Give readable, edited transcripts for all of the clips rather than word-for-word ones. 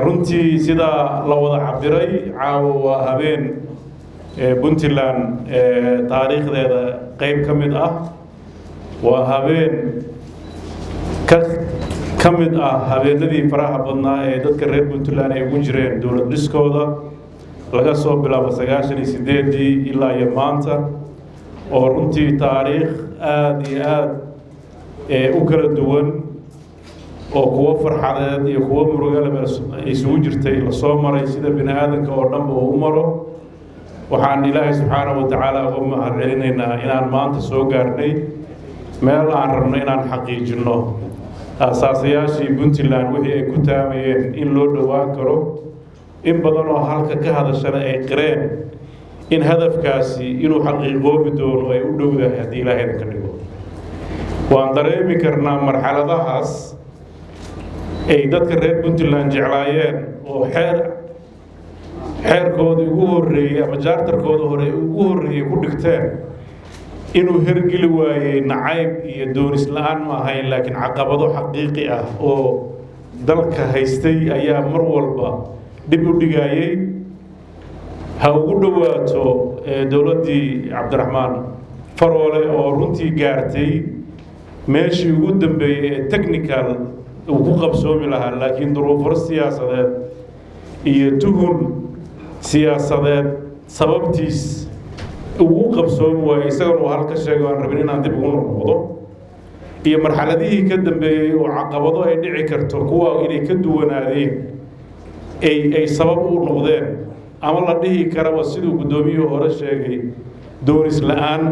Runtii sidaa la wada cabiray, caawa waa habeen Puntland taariikhdeeda qeyb ka mid ah. Waa habeen ka mid ah habeenadii faraha badnaa ee dadka reer Puntland ay ugu jireen dowlad dhiskooda, laga soo bilaabo 98-dii ilaa iyo maanta, oo runtii taariikh aada iyo aada u kala duwan oo kuwo farxadeed iyo kuwo murugaleba isugu jirtay lasoo maray, sida bini aadanka oo dhanba uu u maro. Waxaan Ilaahay subxaanahu wa tacaala uga mahad celinaynaa inaan maanta soo gaarnay meel aan rabno inaan xaqiijinno aasaasayaashii Puntland wixii ay ku taamayeen in loo dhowaan karo. In badan oo halka ka hadashana ay qireen in hadafkaasi inuu xaqiiqoobi doono ay u dhowdahay haddii Ilaahay idinka dhigo. Waan dareemi karnaa marxaladahaas ay dadka reer Puntland jeclaayeen oo xeerkoodii ugu horreeyey ama charter-kooda hore ugu horreeyey ku dhigteen inuu hergeli waayey. Nacayb iyo doonis la-aan ma ahayn, laakiin caqabado xaqiiqi ah oo dalka haystay ayaa mar walba dhib u dhigayey. Ha ugu dhowaato dowladdii Cabdiraxmaan Faroole oo runtii gaartay meeshii ugu dambeeyey ee technical uu ku qabsoomi lahaa, laakiin duruufo siyaasadeed iyo tuhun siyaasadeed sababtiis ugu qabsoomi waayey. Isagana uu halka sheego aan rabin inaan dib ugu noqnoqdo, iyo marxaladihii ka dambeeyey oo caqabado ay dhici karto kuwa inay ka duwanaadeen ay sabab u noqdeen, ama la dhihi karaba siduu guddoomiyuhu hore sheegay, doonis la-aan.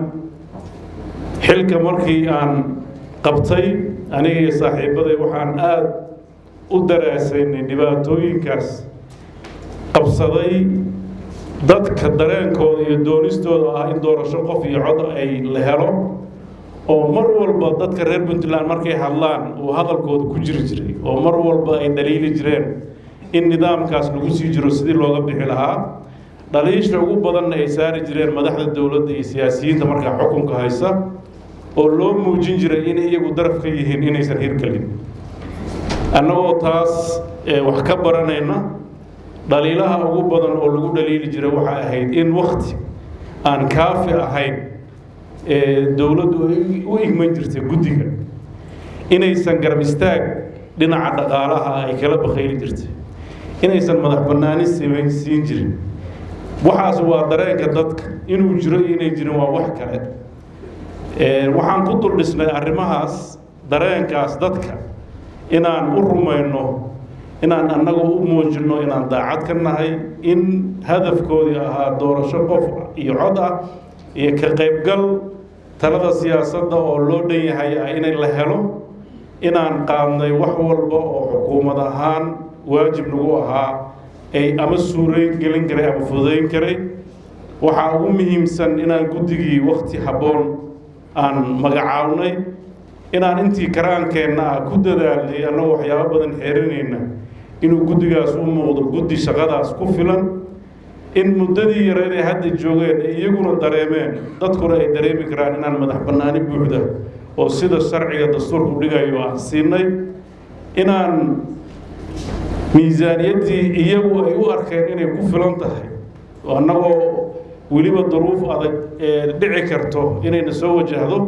Xilka markii aan qabtay aniga iyo saaxiibaday, waxaan aada u daraasaynay dhibaatooyinkaas qabsaday dadka dareenkooda iyo doonistooda ah in doorasho qof iyo cod ay la helo, oo mar walba dadka reer Puntland markay hadlaan uu hadalkooda ku jiri jiray, oo mar walba ay dhaliili jireen in nidaamkaas lagu sii jiro sidii looga bixi lahaa. Dhaliisha ugu badanna ay saari jireen madaxda dowladda iyo siyaasiyiinta markaa xukunka haysa, oo loo muujin jiray inay iyagu daraf ka yihiin inaysan hirgelin. Annagoo taas wax ka baranayna, dhaliilaha ugu badan oo lagu dhaliili jiray waxay ahayd in wakti aan kaafi ahayn ee dowladdu u igman jirtay guddiga, inaysan garab istaag dhinaca dhaqaalaha ay kala bakhayli jirtay, inaysan madax bannaani simayn siin jirin. Waxaas waa dareenka dadka. Inuu jiro iyo inay jirin waa wax kale. Waxaan ku dul dhisnay arrimahaas, dareenkaas dadka inaan u rumayno, inaan annagu u muujinno inaan daacad ka nahay in hadafkoodii ahaa doorasho qof iyo cod ah iyo ka qaybgal talada siyaasadda oo loo dhan yahay ah inay la helo, inaan qaadnay wax walba oo xukuumad ahaan waajib nagu ahaa ay ama suureyn gelin karay ama fududayn karay. Waxaa ugu muhiimsan inaan guddigii wakti habboon aan magacaabnay, inaan intii karaankeenna ah ku dadaalnay, annagoo waxyaabo badan xeerinayna, inuu guddigaas u muuqdo guddi shaqadaas ku filan, in muddadii yareed ay hadda joogeen ay iyaguna dareemeen, dadkuna ay dareemi karaan inaan madax bannaani buuxda oo sida sharciga dastuurku dhigayo aan siinay, inaan miisaaniyaddii iyagu ay u arkeen inay ku filan tahay oo annagoo weliba duruuf adag ee dhici karto inayna soo wajahdo.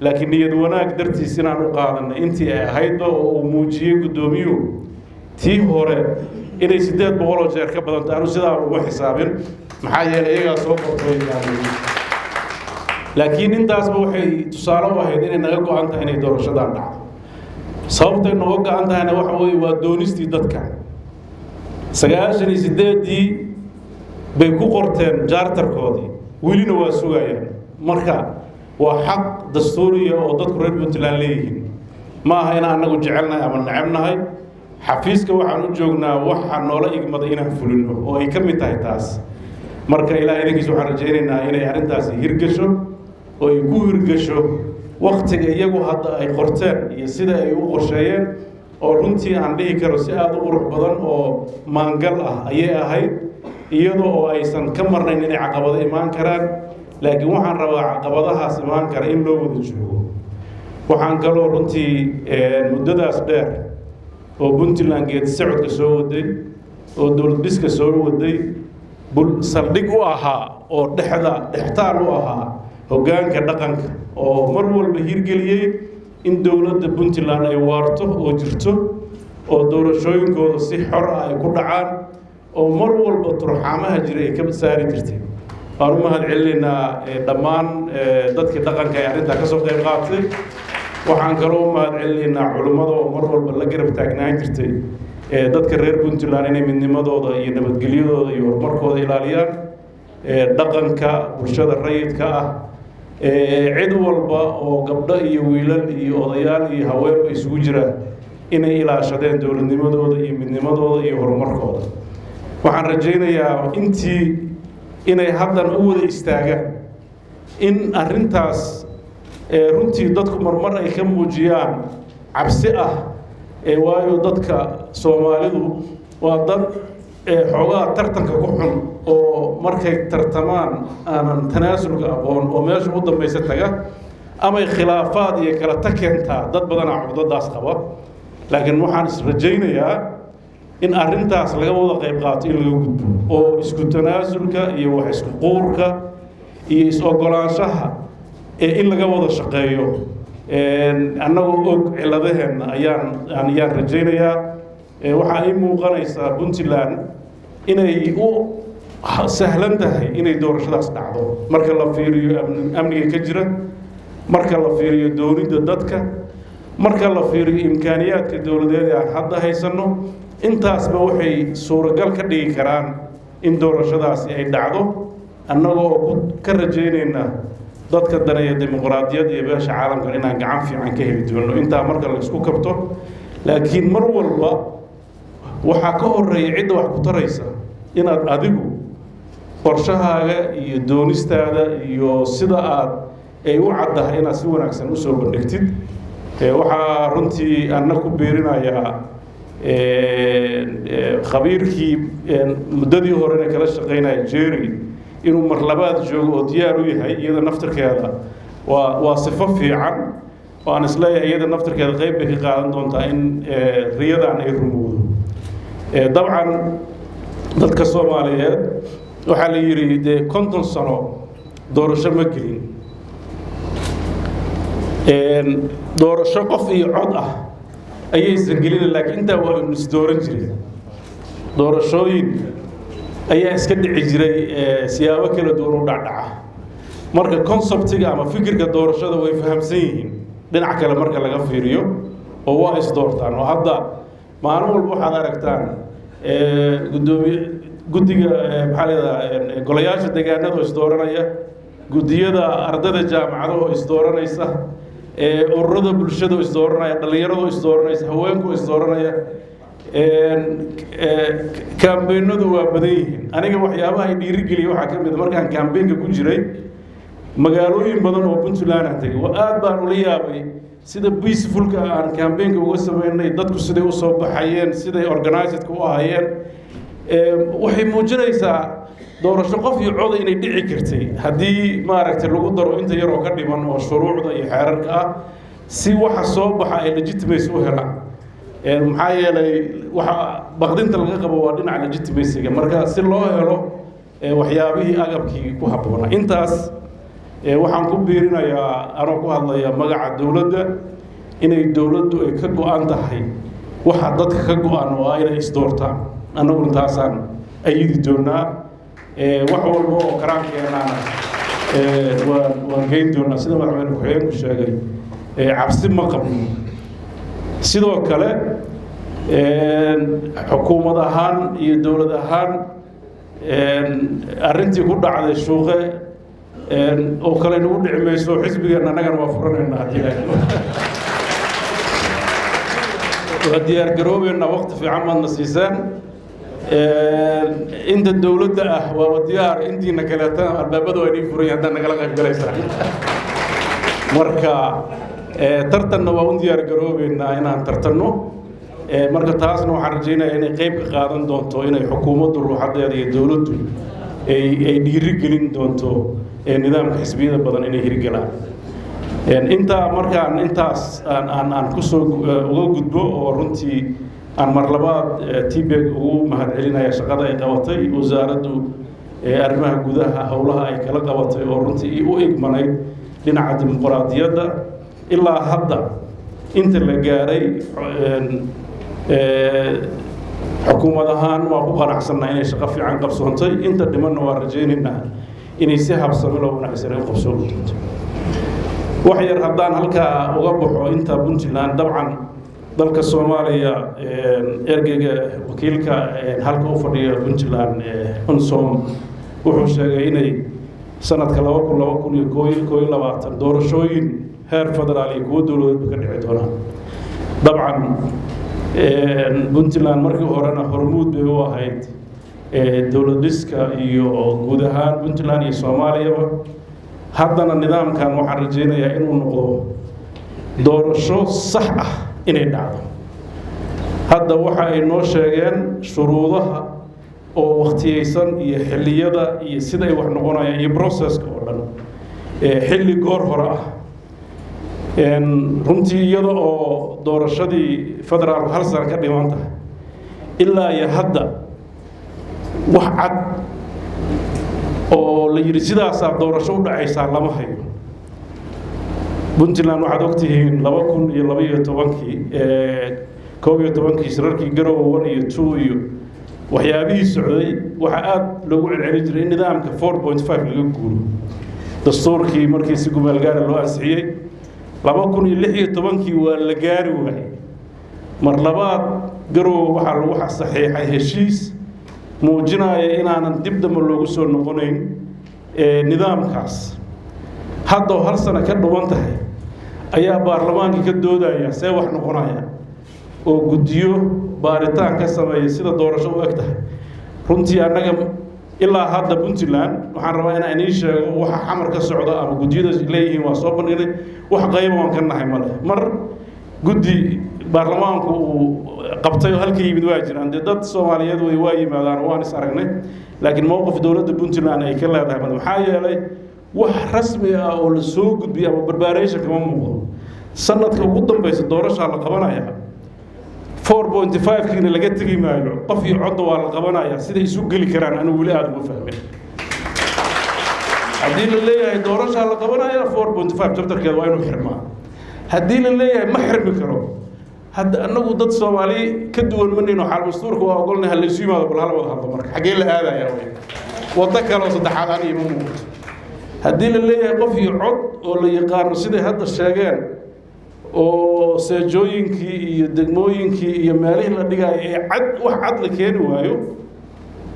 Laakiin niyad wanaag dartiis inaan u qaadanay intii ay ahaydba oo uu muujiyey guddoomiyuhu tii hore inay 800 oo jeer ka badanta, anu sidaa uma xisaabin, maxaa yeelay iyagaa soo qortay. Laakiin intaasba waxay tusaale u ahayd inay naga go-an tahay inay doorashadan dhacdo. Sababtay nooga go-an tahayna waxa weeye waa doonistii dadka. 98-dii bay ku qorteen charterkoodii, welina waa sugayaan. Marka waa xaq dastuuriya oo dadku reer Puntland leeyihiin. Ma aha inaan annagu jecelnahay ama necebnahay. Xafiiska waxaan u joognaa waxa noola igmada inaan fulino, oo ay ka mid tahay taas. Marka Ilaah idankiisa waxaan rajaynaynaa inay arrintaasi hirgasho, oo ay ku hirgasho waktiga iyagu hadda ay qorteen iyo sida ay u qorsheeyeen, oo runtii aan dhihi karo si aada u qurux badan oo maangal ah ayay ahayd, iyadoo oo aysan ka marnayn inay caqabado imaan karaan. Laakiin waxaan rabaa caqabadahaas imaan kara in loo wada joogo. Waxaan kaloo runtii muddadaas dheer oo Puntland geedi socodka soo waday oo dowlad dhiska soo waday saldhig u ahaa oo dhexda dhextaal u ahaa hoggaanka dhaqanka, oo mar walba hirgeliyey in dowladda Puntland ay waarto oo jirto oo doorashooyinkooda si xor ah ay ku dhacaan, oo mar walba turxaamaha jiray ay ka saari jirtay. Waan u mahad celinaynaa dhammaan dadkii dhaqanka ee arrintaa ka soo qayb qaatay. Waxaan kaloo u mahad celinaynaa culimmada oo mar walba la garab taagnaan jirtay dadka reer Puntland inay midnimadooda iyo nabadgelyadooda iyo horumarkooda ilaaliyaan. Dhaqanka, bulshada rayidka ah, cid walba oo gabdho iyo wiilal iyo odayaal iyo haweenba isugu jira, inay ilaashadeen dowladnimadooda iyo midnimadooda iyo horumarkooda. Waxaan rajaynayaa intii inay haddan u wada istaagaan in arrintaas runtii dadku marmar ay ka muujiyaan cabsi ah, waayo dadka Soomaalidu waa dad xoogaha tartanka ku xun, oo markay tartamaan aanan tanaasulka aqoon, oo meesha u dambaysa taga amay khilaafaad iyo kala ta keentaa. Dad badanaa cuqdadaas qaba, laakiin waxaan is rajaynayaa in arrintaas laga wada qayb qaato in laga gudbo, oo isku tanaasulka iyo wax isku quurka iyo is-ogolaanshaha ee in laga wada shaqeeyo, annagoo og ciladaheenna, ayaan rajaynayaa. Waxaa ii muuqanaysaa Puntland inay u sahlan tahay inay doorashadaas dhacdo, marka la fiiriyo amniga ka jira, marka la fiiriyo doonidda dadka, marka la fiiriyo imkaaniyaadka dowladeed ee aan hadda haysanno. Intaasba waxay suuragal ka dhigi karaan in doorashadaasi ay dhacdo, annagoo ku ka rajaynayna dadka daneeya dimuqraadiyadda iyo beesha caalamkan inaan gacan fiican ka heli doono intaa marka la isku kabto. Laakiin mar walba waxaa ka horeeya cidda wax ku taraysa inaad adigu qorshahaaga iyo doonistaada iyo sida aad ay u caddahay inaad si wanaagsan usoo bandhigtid. Waxaa runtii anna ku biirinayaa khabiirkii muddadii horena kala shaqaynaya Jerry inuu mar labaad joogo oo diyaar u yahay. Iyada naftirkeeda waa sifo fiican oo aan isleeyahay iyada naftirkeeda qayb bay ka qaadan doontaa in riyadan ay rumowdo. Dabcan dadka Soomaaliyeed waxaa la yidhi dee 50 sano doorasho ma gelin, doorasho qof iyo cod ah ayaysan gelin, laakiin intaa waa inu isdooran jiray. Doorashooyin ayaa iska dhici jiray siyaabo kala duwan u dhacdhaca. Marka conceptiga ama fikirka doorashada way fahamsan yihiin dhinac kale marka laga fiiriyo, oo waa isdoortaan, oo hadda maalin walba waxaad aragtaan gudoomiye guddiga, maxaa leedaha, golayaasha deegaanada oo isdooranaya, guddiyada ardayda jaamacadaha oo isdooranaysa, ururada bulshada oo isdooranaya, dhallinyarada oo isdooranaysa, haweenku oo isdooranaya. Campaignadu waa badan yihiin. Aniga waxyaabaha ay dhiirigeliya waxaa ka mid markaan campaignka ku jiray magaalooyin badan oo Puntland aan tegay, aad baan ula yaabay sida peacefulka aan campaignka uga sameynay, dadku siday usoo baxayeen, siday organizedka u ahayeen. Waxay muujinaysaa doorasho qof iyo coda inay dhici kartay haddii maaragtay lagu daro inta yaroo ka dhiman oo shuruucda iyo xeerarka ah, si waxa soo baxa ay legitimacy u helaan. Maxaa yeelay waxa baqdinta laga qabo waa dhinaca legitimacyga, marka si loo helo waxyaabihii agabkii ku habboonaa intaas. Waxaan ku biirinayaa, anoo ku hadlaya magaca dowladda, inay dowladdu ay ka go-an tahay waxa dadka ka go-an oo ah inay isdoortaan. Annaguna taasaan ayidi doonaa, wax walba oo karaankeenaana waan geyn doonaa. Sida madaxweyne ku-xigeenku sheegay, cabsi ma qabno. Sidoo kale, xukuumad ahaan iyo dowlad ahaan, arrintii ku dhacday Shuuqe oo kale nagu dhici mayso. Xisbigeenna annagana waa furanaynaa haddii waa diyaar garoobeynaa. Waqti fiican baadna siiseen. Inta dowladda ah waaba diyaar, intiina kaleetana albaabada waa inii furan haddaan nagala qayb galaysaan. Marka tartanna waa u diyaar garoobeynaa inaan tartanno. Marka taasna waxaan rajaynayaa inay qayb ka qaadan doonto, inay xukuumaddu ruuxadeeda iyo dowladdu ay dhiiri gelin doonto nidaamka xisbiyada badan inay hirgalaan. Intaa markaan intaas aan kusoo uga gudbo, oo runtii aan mar labaad TPEC ugu mahadcelinaya shaqada ay qabatay wasaaraddu arrimaha gudaha, howlaha ay kala qabatay oo runtii u egmanayd dhinaca dimuqraadiyadda ilaa hadda inta la gaaray, xukuumad ahaan waan ku qanacsanaa inay shaqo fiican qabsoontay. Inta dhimanna waan rajaynaynaa inay si habsami loo wanaagsan ay u qabsoomi doonto. Wax yar haddaan halkaa uga baxo inta Puntland, dabcan dalka Soomaaliya ergeyga wakiilka halka u fadhiya Puntland UNSOM wuxuu sheegay inay sanadka 2021 doorashooyin heer federaal iyo kuwo dowladeedba ka dhici doonaan. Dabcan Puntland markii horena hormuud bay u ahayd dowlad dhiska iyo guud ahaan Puntland iyo Soomaaliyaba. Haddana nidaamkan waxaan rajaynayaa inuu noqdo doorasho sax ah inay dhacdo. Hadda waxa ay noo sheegeen shuruudaha oo wakhtiyeysan iyo xilliyada iyo sida ay wax noqonayaan iyo processka oo dhan xilli goor hore ah. Runtii iyada oo doorashadii federaalku hal sano ka dhiman tahay, ilaa iyo hadda wax cad oo la yidhi sidaasaa doorasho u dhacaysaa lama hayo. Puntland waxaad ogtihiin 2012-kii, 11-kii, shirarkii Garowe 1 iyo 2 iyo waxyaabihii socday, waxaa aada loogu celcelin jiray in nidaamka 4.5 laga guuro. Dastuurkii markii si gumaalgaara loo ansixiyey 2016-kii waa la gaari waayey. Mar labaad Garowe waxaa lagu saxiixay heshiis muujinaya inaanan dib dambe loogu soo noqonayn nidaamkaas. Hadda oo hal sano ka dhuwan tahay ayaa baarlamaankii ka doodaya see wax noqonaya oo guddiyo baaritaan ka sameeya sida doorasho u eg tahay. Runtii annaga ilaa hadda Puntland waxaan rabaa inaan inii sheego waxa Xamar ka socda ama guddiyada leeyihiin waa soo bandhignay, wax qayba waan ka nahay male. Mar guddi baarlamaanku uu qabtay oo halka yimid waa jiraan, dee dad Soomaaliyeed way waa yimaadaan, waan is aragnay, laakiin mowqif dowladda Puntland ay ka leedahay male. Maxaa yeelay wax rasmi ah oo la soo gudbiyay ama preparation kama muuqdo. Sanadka ugu dambeysa doorashaa la qabanaya, 4.5-kiina laga tegi maayo, qof iyo codna waa la qabanaya. Siday isu geli karaan anigu weli aada uma fahmin. Haddii la leeyahay doorashaa la qabanaya, 4.5 chapterkeeda waa inuu xirmaa. Haddii la leeyahay ma xirmi karo, hadda annagu dad Soomaali ka duwan manayno. Xaal dastuurka waa ogolnay, ha laysu yimaado, bal hala wada hadlo. Marka xaggee la aadaya? Wey waddo kale oo saddexaad aan ima muuqato. Haddii la leeyahay qof iyo cod oo la yaqaano, siday hadda sheegeen, oo seejooyinkii iyo degmooyinkii iyo meelihii la dhigaayo ee cad, wax cad la keeni waayo,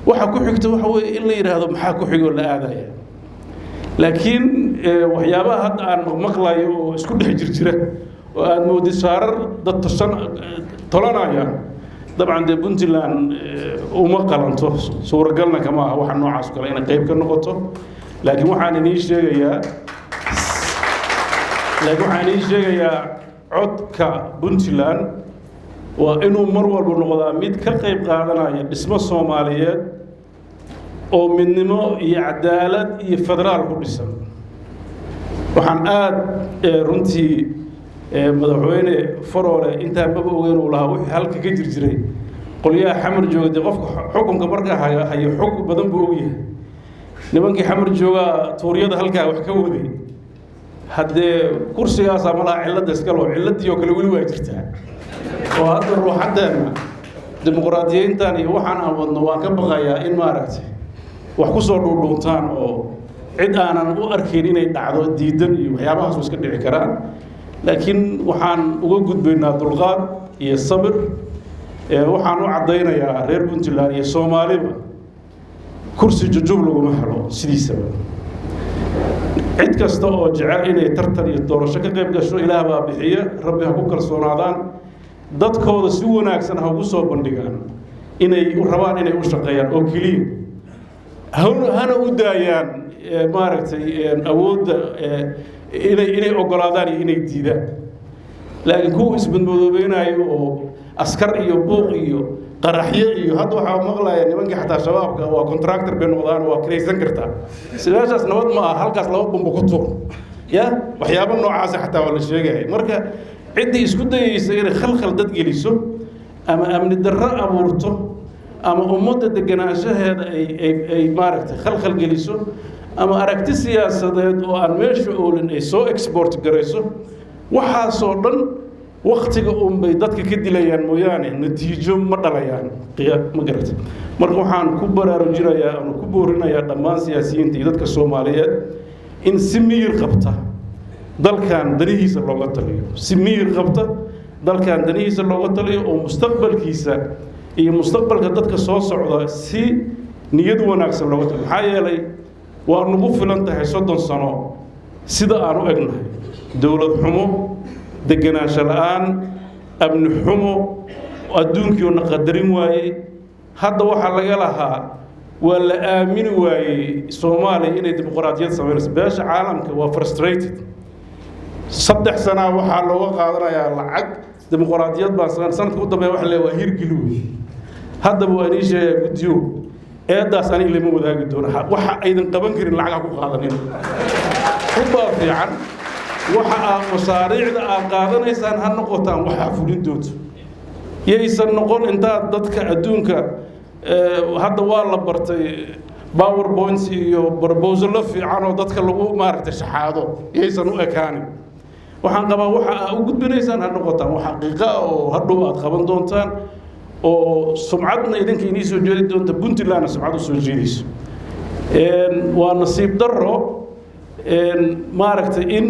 waxa ku xigta waxa weeye in la yidhaahdo maxaa ku xigoo la aadaya. Laakiin waxyaabaha hadda aan maqmaqlayo oo isku dhex jirjira oo aada moodid saarar dad toshan tolanaya, dabcan dee Puntland uma qalanto, suuragalna kama aha waxa noocaas kale inay qayb ka noqoto. Laakiin waxaan inii sheegayaa codka Puntland waa inuu mar walba noqdaa mid ka qayb qaadanaya dhismo Soomaaliyeed oo midnimo iyo cadaalad iyo federaal ku dhisan. Waxaan aada runtii madaxweyne Faroole intaa maba ogeyn uu lahaa wixii halka ka jir jiray qolyaha Xamar jooga. Dee qofka xukunka markaa hayo xog badan buu ogyahay. Nimankii Xamar joogaa tuuryada halkaa wax ka waday. Haddee kursigaasaa malaha cilladda iskalo, cilladii oo kale weli waa jirtaa, oo hadda ruuxaddeenna dimuqraadiyiintan iyo waxaan aan wadno waan ka baqayaa in maaragtay wax ku soo dhuudhuuntaan oo cid aanan u arkayn inay dhacdo diidan iyo waxyaabahaas iska dhici karaan. Laakiin waxaan uga gudbaynaa dulqaad iyo sabir. Waxaan u caddaynayaa reer Puntland iyo Soomaaliba, kursi jujub laguma helo sidiisaba. Cid kasta oo jecel inay tartan iyo doorasho ka qayb gasho, Ilaah baa bixiya, Rabbi ha ku kalsoonaadaan, dadkooda si wanaagsan ha ugu soo bandhigaan inay rabaan inay u shaqeeyaan oo keliya, hana u daayaan maaragtay awoodda inay ogolaadaan iyo inay diidaan. Laakiin kuwa ismadmadoobeynaayo oo askar iyo buuq iyo qaraxyo iyo hadda waxaa maqlaya nimankii xataa Shabaabka waa contractor bay noqdaan, waa kiraysan kartaa, meeshaas nabad ma aha, halkaas laba bumbo ku tuur ya, waxyaabo noocaasa xataa waa la sheegaya. Marka ciddii isku dayeysa inay khalkhal dad geliso ama amni darro abuurto ama ummadda deganaanshaheeda ay maaragtay khalkhal geliso ama aragti siyaasadeed oo aan meesha oolin ay soo export garayso, waxaasoo dhan waktiga unbay dadka ka dilayaan mooyaane natiijo ma dhalayaan, ma garata. Marka waxaan ku baraarujinayaa ama ku boorinayaa dhammaan siyaasiyiinta iyo dadka Soomaaliyeed in si miyir qabta dalkan danihiisa looga taliyo, si miyir qabta dalkan danihiisa looga taliyo oo mustaqbalkiisa iyo mustaqbalka dadka soo socda si niyad wanaagsan looga taliyo. Maxaa yeelay waa nagu filan tahay 30 sano sida aan u egnahay: dowlad xumo, deganaansho la'aan, amni xumo, adduunkii na qadarin waayey. Hadda waxaa laga lahaa waa la aamini waayey Soomaaliya inay dimuqraadiyad samaynayso. Beesha caalamka waa frustrated. 3 sanaa waxaa looga qaadanayaa lacag, dimuqraadiyad baan sanadka u dambeeya waxa le waa hirgeli wey. Haddaba waa inii sheegaa, guddiyo, eedaas aniga lama wadaagi doono. Waxa aydan qaban karin lacag ha ku qaadanin. Rubaa fiican waxa aad mashaariicda aad qaadanaysaan ha noqotaan waxaa fulin doonto, yaysan noqon intaad dadka adduunka. Hadda waa la bartay PowerPoints iyo proposalo fiican oo dadka lagu maaragtay shaxaado, yaysan u ekaanin. Waxaan qabaa waxa aad u gudbinaysaan ha noqotaan wax xaqiiqa ah oo hadhow aad qaban doontaan oo sumcadna idinka inii soo jeedi doonta, Puntlandna sumcad u soo jeedayso. Waa nasiib darro maaragtay in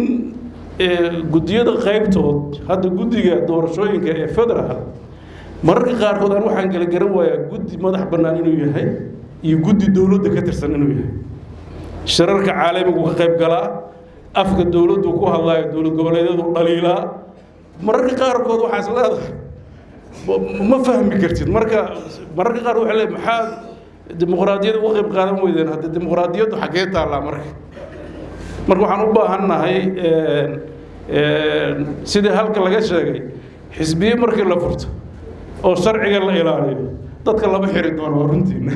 guddiyada qaybtood, hadda guddiga doorashooyinka ee federaal, mararka qaarkood aan waxaan kala garan waayaa guddi madax bannaan inuu yahay iyo guddi dowladda ka tirsan inuu yahay. Shirarka caalamigu ka qayb galaa, afka dowladdu ku hadlaayo, dowlad goboleedyadu dhaliilaa. Mararka qaarkood waxaa is leedahay ma fahmi kartid. Marka mararka qaar waxay leeyahay, maxaad dimuqraadiyadda uga qayb qaadan weydeen? Hadda dimuqraadiyaddu xaggee taallaa? Marka waxaan u baahannahay, sidii halka laga sheegay, xisbiye markii la furto oo sharciga la ilaaliyo, dadka lama xiri doono. Waa runtiina,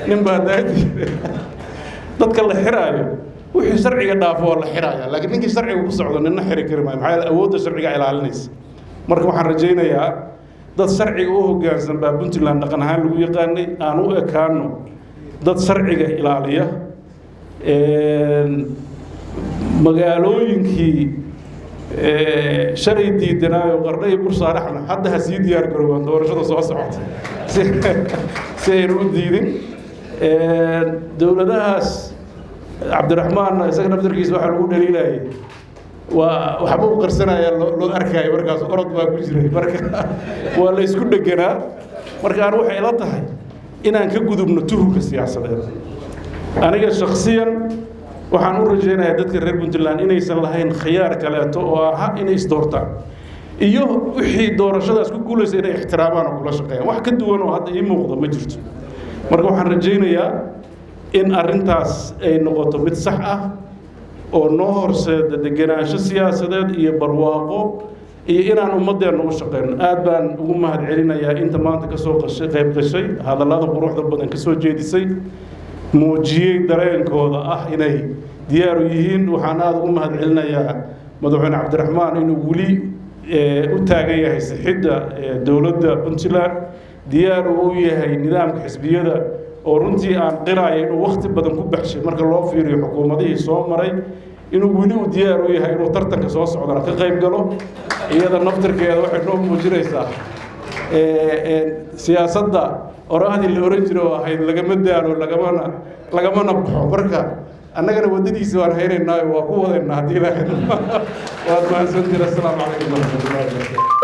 nin baa daadi dadka la xiraayo, wixii sharciga dhaafo waa la xiraaya, laakiin ninkii sharciga ku socdo nina xiri kari maayo. Maxaa yeele awoodda sharciga ilaalinaysa. Marka waxaan rajaynayaa dad sharciga u hoggaansan baa Puntland dhaqan ahaan lagu yaqaanay, aan u ekaano dad sharciga ilaaliya. Magaalooyinkii shalay diidanaayo Qardho iyo Bursaaraxna hadda ha sii diyaar garoobaan doorashada soo socota si aynu u diidin dowladahaas. Cabdiraxmaanna isaga naftarkiisa waxaa lagu dhaliilayay waa waxba u qarsanaya loo arkaayo, markaas orod baa ku jiray, marka waa la isku dheganaa. Marka aan waxay ila tahay inaan ka gudubno tuhunka siyaasadeed. Aniga shaksiyan waxaan u rajaynayaa dadka reer Puntland inaysan lahayn khiyaar kaleeto oo aha inay isdoortaan iyo wixii doorashadaas ku guulaysa inay ixtiraamaan oo kula shaqeeyaan. Wax ka duwan oo hadda ii muuqda ma jirto. Marka waxaan rajaynayaa in arrintaas ay noqoto mid sax ah oo noo horseeda degenaansho siyaasadeed iyo barwaaqo iyo inaan ummaddeenna u shaqeyno. Aad baan ugu mahad celinayaa inta maanta kasoo qashay, qayb gashay, hadallada quruxda badan kasoo jeedisay, muujiyey dareenkooda ah inay diyaar u yihiin. Waxaan aada ugu mahad celinayaa madaxweyne Cabdiraxmaan inuu weli u taagan yahay sixidda dowladda Puntland, diyaar uu u yahay nidaamka xisbiyada. oo runtii aan qiraayo inuu wakhti badan ku baxshay marka loo fiiriyo xukuumadihii soo maray, inuu weli u diyaar u yahay inuu tartanka soo socdana ka qayb galo. Iyada naftirkeeda waxay noo muujinaysaa siyaasadda orahdii la oran jiro oo ahayd "lagama daalo, lagamana baxo". Marka annagana waddadiisa waan haynaynaayo, waa ku wadaynaa haddii Ilaahay. Waad mahadsantiin. Assalaamu calaykum waraxmatullahi wabarakatu.